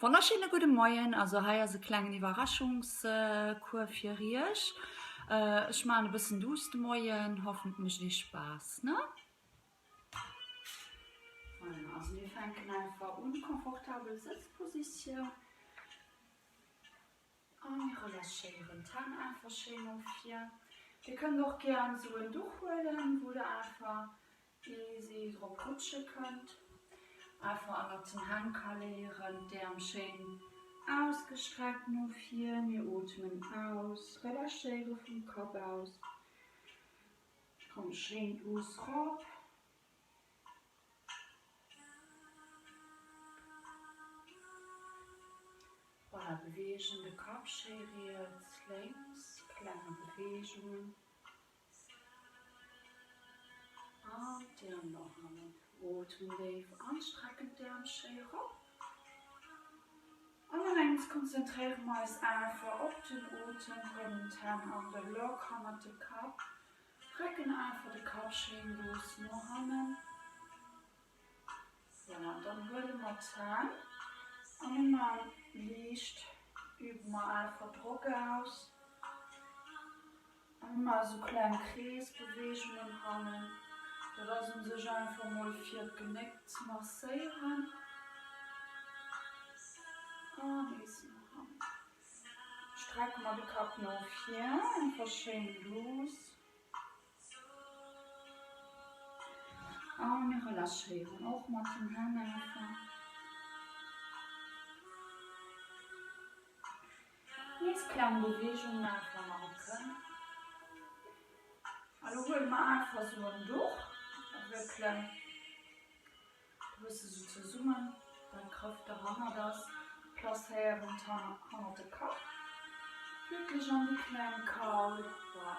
Wonnerschéine gudde Moien, also hei ass e klengen Iwwerraschungscours fir iech. Ech maachen e bëssen duuss de Moien, hoffen et mécht iech Spaass, ne? Voilà, also mir fänken einfach un, confortabel Sëtzpositioun a mir relâchéieren d'Hänn einfach schéin no vir. Dir kënnt och gären esou en Duch huelen, wou der einfach Easy drop rutsche kënnt. Einfach ënnert den Hänn kaléieren, d'Äerm schéin ausgestreckt no vir. Mir ootmen aus, relâchéiere vum Kapp aus. Komme schéin duuss rop. Voilà, beweegen de Kapp schéi riets, lénks, klenge Beweegungen. An d'Äerm no hannen. Ootmen déif an, strecken d'Äerm schéi erop. An an engems konzentréiere mer eis einfach op den Otem, huelen d'Hänn an de Lock hannert de Kapp, drécken einfach de Kapp schéin lues no hannen. Voilà, an dann huele mer d'Hänn a mir man liicht, übe mer einfach Drock aus. Ëmmer esou kleng Kreesbeweegungen hannen, dat ass un sech einfach mol fir d'Genéck ze masséieren. An nees no hannen. Strecke mer de Kapp no vir, einfach schéin luuss. A mir relâchéieren och mat den Hänn einfach. Nees kleng Beweegung maachen mam Kënn. A lo huele mer einfach sou en Duch a wéckelen e bësse sou zesummen, dat Grëff derhannert ass, placéieren d'Hand hannert de Kapp, wierklech an déi kleng Kaul. Voilà.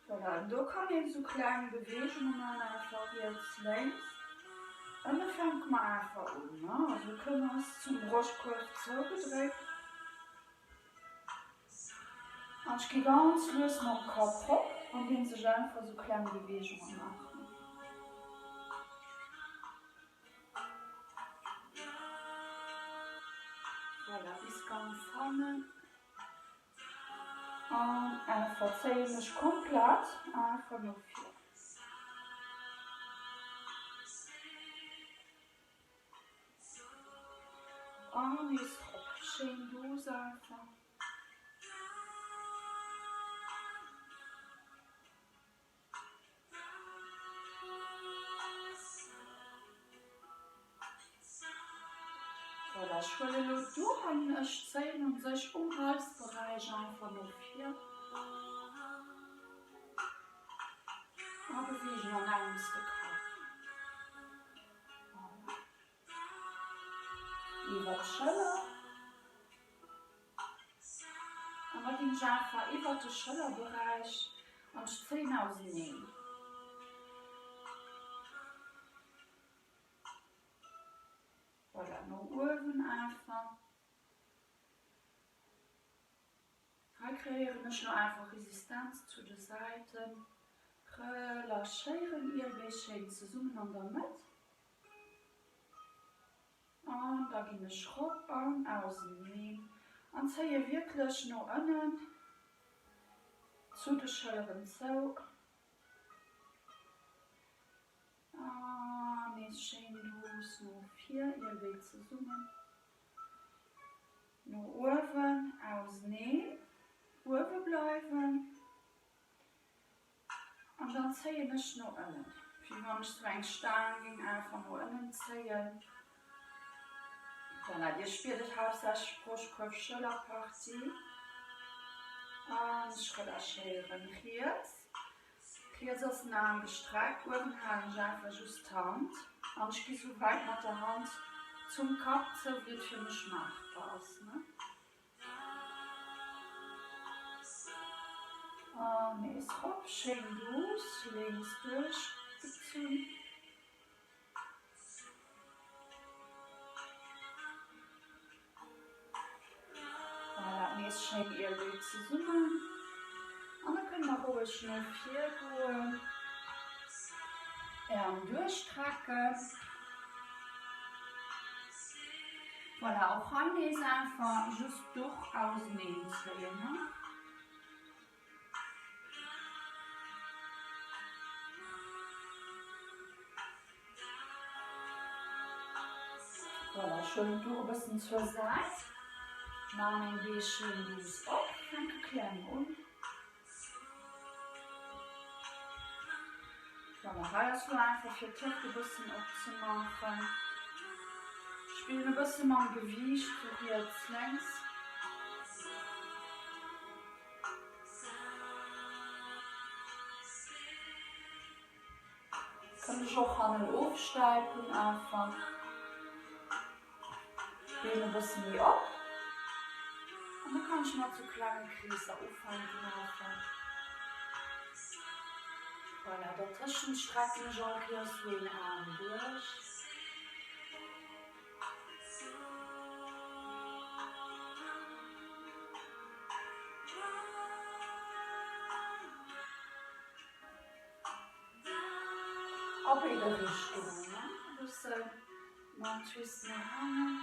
Voilà, do kann een sou kleng Beweegungen man, einfach riets, lénks. Ënne fänke mer einfach un, ne? Also d'Kënn ass zum Broschtkuerf zougedréckt. An ech gi ganz lues mam Kapp rop, andeems ech einfach sou kleng Beweegunge maachen. Voilà, bis ganz hannen. An einfach zéien ech komplett einfach no vir. An nees rop. Schéin douce einfach. Voilà, ech huelen elo d'Duch an ech zéien un sech um Halsberäich einfach no vir a beweegen an engems de Kapp. Voilà. Iwwer d'Schëller. An da ginn ech einfach iwwert de Schëllerberäich an ech zéien auseneen. Voilà, no uewen einfach. Hei kreéieren ech lo einfach Resistenz zu de Säiten. Relâchéieren Ielbéi schéin zesummen an der Mëtt. An da ginn ech rop an auseneen an zéie wierklech no ënnen zu de Schëlleren zou. An nees schéin duuss no vir, Ielbéi zesummen, no uewen, auseneen, uewe bleiwen. An dann zéien ech no ënnen, wéi wann ech sou eng Staang géing einfach no ënnen zéien. Voilà, dir spiert et haaptsächlech Broschtkuerf, Schëllerpartie. An ech relâchéieren riets. Riets ass den Aarm gestreckt, uewen halen ech einfach just d'Hand an ech gi sou wäit mat der Hand zum Kapp zou, wéi et fir mech maachbar ass. An nees rop, schéin duuss lénks duerchgezunn. Nees schéin Ielbee zesummen an da kënne mer roueg no vir goen, Äerm duerchstrecken. Voilà, och hei nees einfach just d'Duch auseneen zéien. Voilà, ech huelen d'Duch e bëssen zur Säit, maan meng Bee schéin lues op, fänke kleng un. Voilà, hei ass lo einfach fir d'Hëft e bëssen opzemaachen. Spillen e bësse mam Gewiicht, sou riets, lénks. Kann ech och hannen ofstäipen einfach. Been e bësse méi op. An da kann ech mat sou klenge Kreesser ufänken einfach. Voilà, dertëschent strecken ech all Kéiers sou een Aarm duerch. A béide Richtungen, ne? E bësse mam Twist no hannen.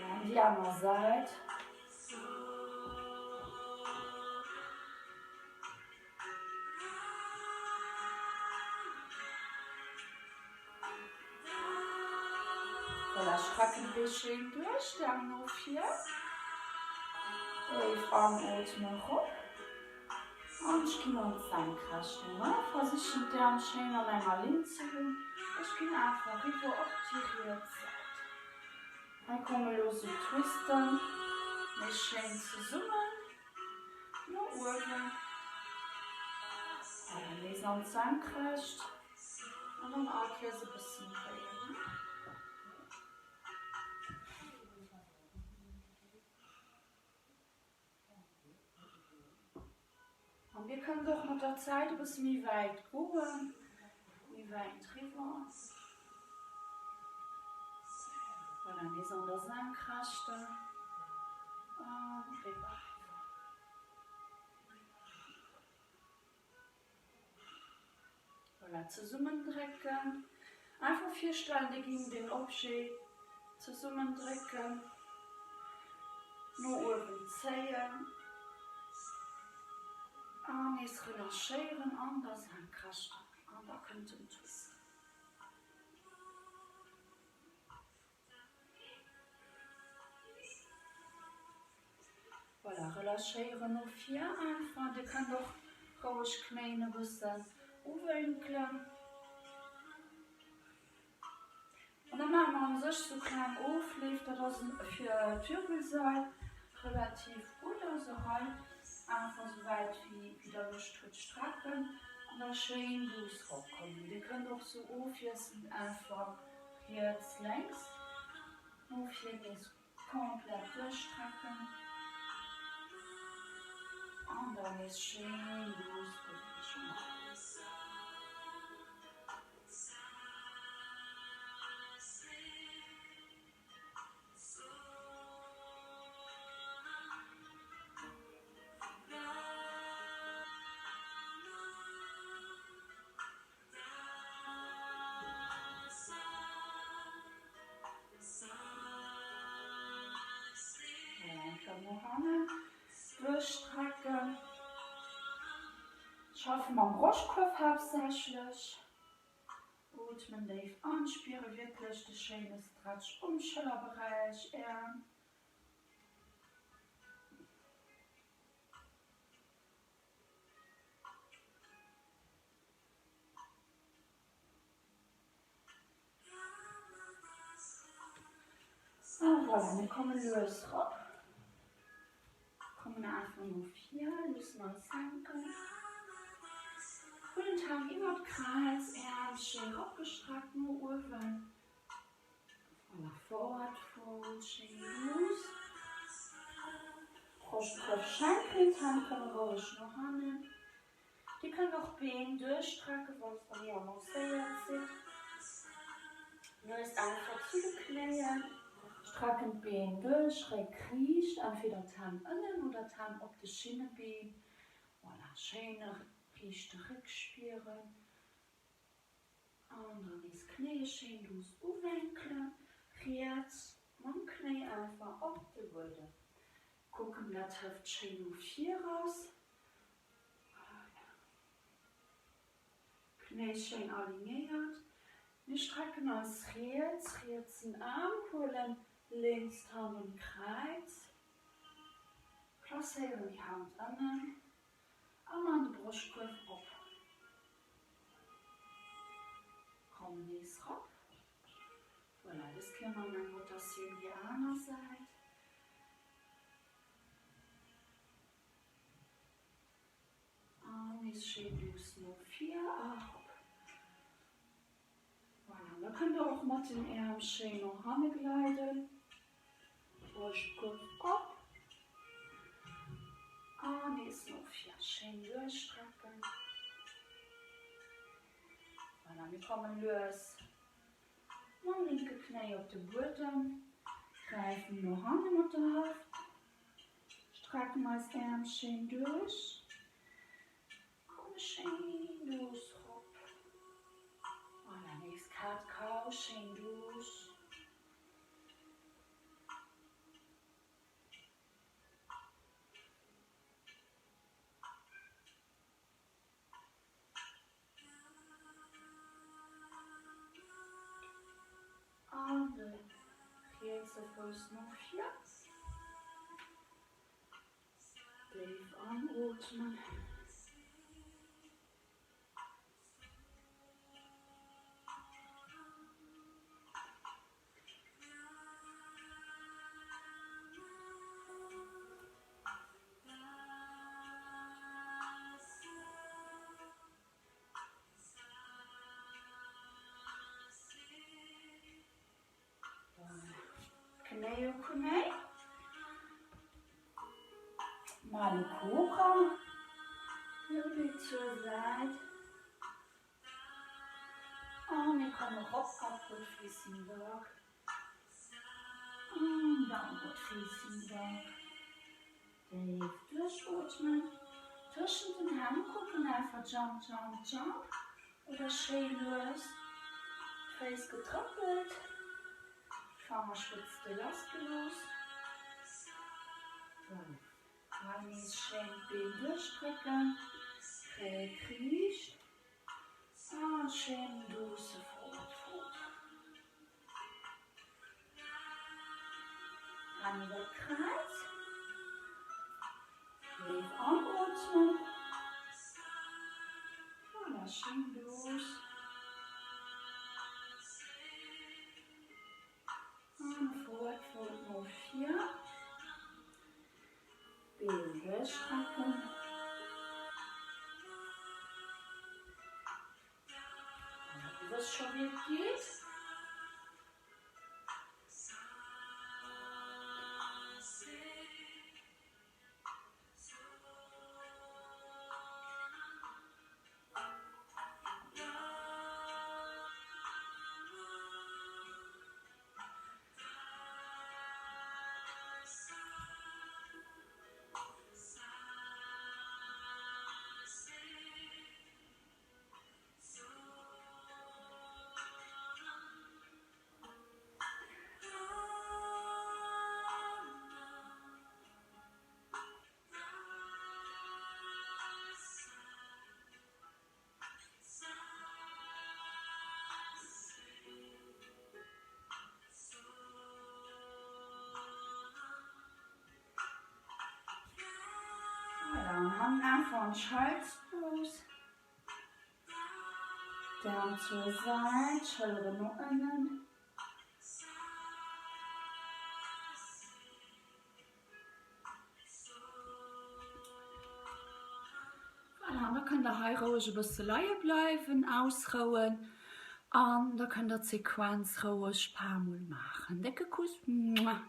An déi aner Säit. Voilà, strecken d'Bee schéin duerch, d'Aarm no vir. Déif anootmen, erop. An ech ginn an d'Senkrecht. Versichen d'Äerm schéin an enger Linn ze hunn. Ech ginn einfach riwwer op déi riets Säit. Hei komme lo sou Twisten méi schéin zesummen no uewen. Voilà, nees an d'Senkrecht an dann all Kéiers e bëssen dréien. An dir kënnt och mat der Zäit e bësse méi wäit goen, méi wäit riwwer. Voilà, nees an der Senkrechter an riwwer, riwwer. Voilà, zesummen drécken. Einfach virstellen, dir ging den Objet zesummen drécken, no uewen zéien an nees relâchéieren an der Senkrechter an da kënnt den Twist. Voilà, relâchéieren no vir einfach. Dir kënnt och roueg Knéien e bëssen uwénkelen. An da maache mer u sech sou kleng Ofleef. Dat ass fir d'Wirbelsail relativ gutt. Also hei einfach sou wäit wéi der Loscht hutt strecken an da schéin duuss eropkommen. Dir kënnt och sou ofwiesselnd einfach riets, lénks no vir nees Komplett duerchstrecken an dann nees schéin lues Beweegung maachen. Eng no hannen duerchstrecken. Schaffe mam Broschtkuerf haaptsächlech. Ootmen déif an, spiere wierklech de schéine Stretch um Schëllerberäich, Äerm. A voilà, mir komme lues rop, kommen einfach no vir, loossen eis hänken, huelen d'Hänn iwwert d'Kräiz, Äerm schéi ropgestreckt no uewen. Voilà, forward fold, schéin luuss. Broschtkuerf, Schenkel, d'Hänn komme roueg no hannen. Dir kënnt och d'Been duerchstrecken, wann der méi avancéiert sidd. Lues einfach zu de Knéien. Strecken d'Been duerch, Réck riicht, entweder d'Hänn ënnen oder d'Hänn op de Schinnebeen. Voilà, schéine riichte Réck spieren. An dann nees Knéie schéin duuss uwénkelen, riets mam Knéi einfach op de Buedem. Kucken dat d'Hëft schéin no vir ass. Voilà. Knéi schéin alignéiert. Mir strecken eis riets, rietsen Aarm, huelen lénks d'Hand um Kräiz, placéieren déi Hand ënnen a man de Broschtkuerf op. Kommen nees rop. Voilà, dës Kéier man eng Rotatioun déi aner Säit. An nees schéin duuss no vir a rop. Voilà, an da kënnt der och mat den Äerm schéin no hanne gleiden. Broschtkuerf op an nees no vir. Schéin duerchstrecken. Voilà, mir kommen lues mam linke Knéi op de Buedem, gräifen no hanne mat der Hëft, strecken eis Äerm schéin duerch, komme schéin duuss rop. Voilà, nees Cat-Cow, schéin duuss. An de rietse Fouss no vir. Déif anootmen. Knéi op Knéi. Malu Cobra. Wirbel zur Säit. A mir komme rop, Upward Facing Dog. An Downward Facing Dog. Déif duerchootmen. Tëschent den Hänn kucken, einfach Jump, Jump, Jump. Oder schéi lues d'Féiss getrëppelt, d'Fangerspëtzte lassgelooss. Voilà. Hei nees schéin d'Been duerchdrécken, Réck riicht a schéin douce Forward Fold. Hänn iwwer d'Kräiz, déif anootmen. Voilà, schéin douce. An Forward Fold no vir. Been duerchstrecken. Du wëss scho wéi et geet. Voilà, an han einfach an Child's Pose. D'Äerm zur Säit, Schëlleren no ënnen. Voilà, an da kënnt der hei roueg e bësse leie bleiwen, ausrouen. An da kënnt der d'Sequenz roueg paar mol maachen. Décke Kuss! Muah.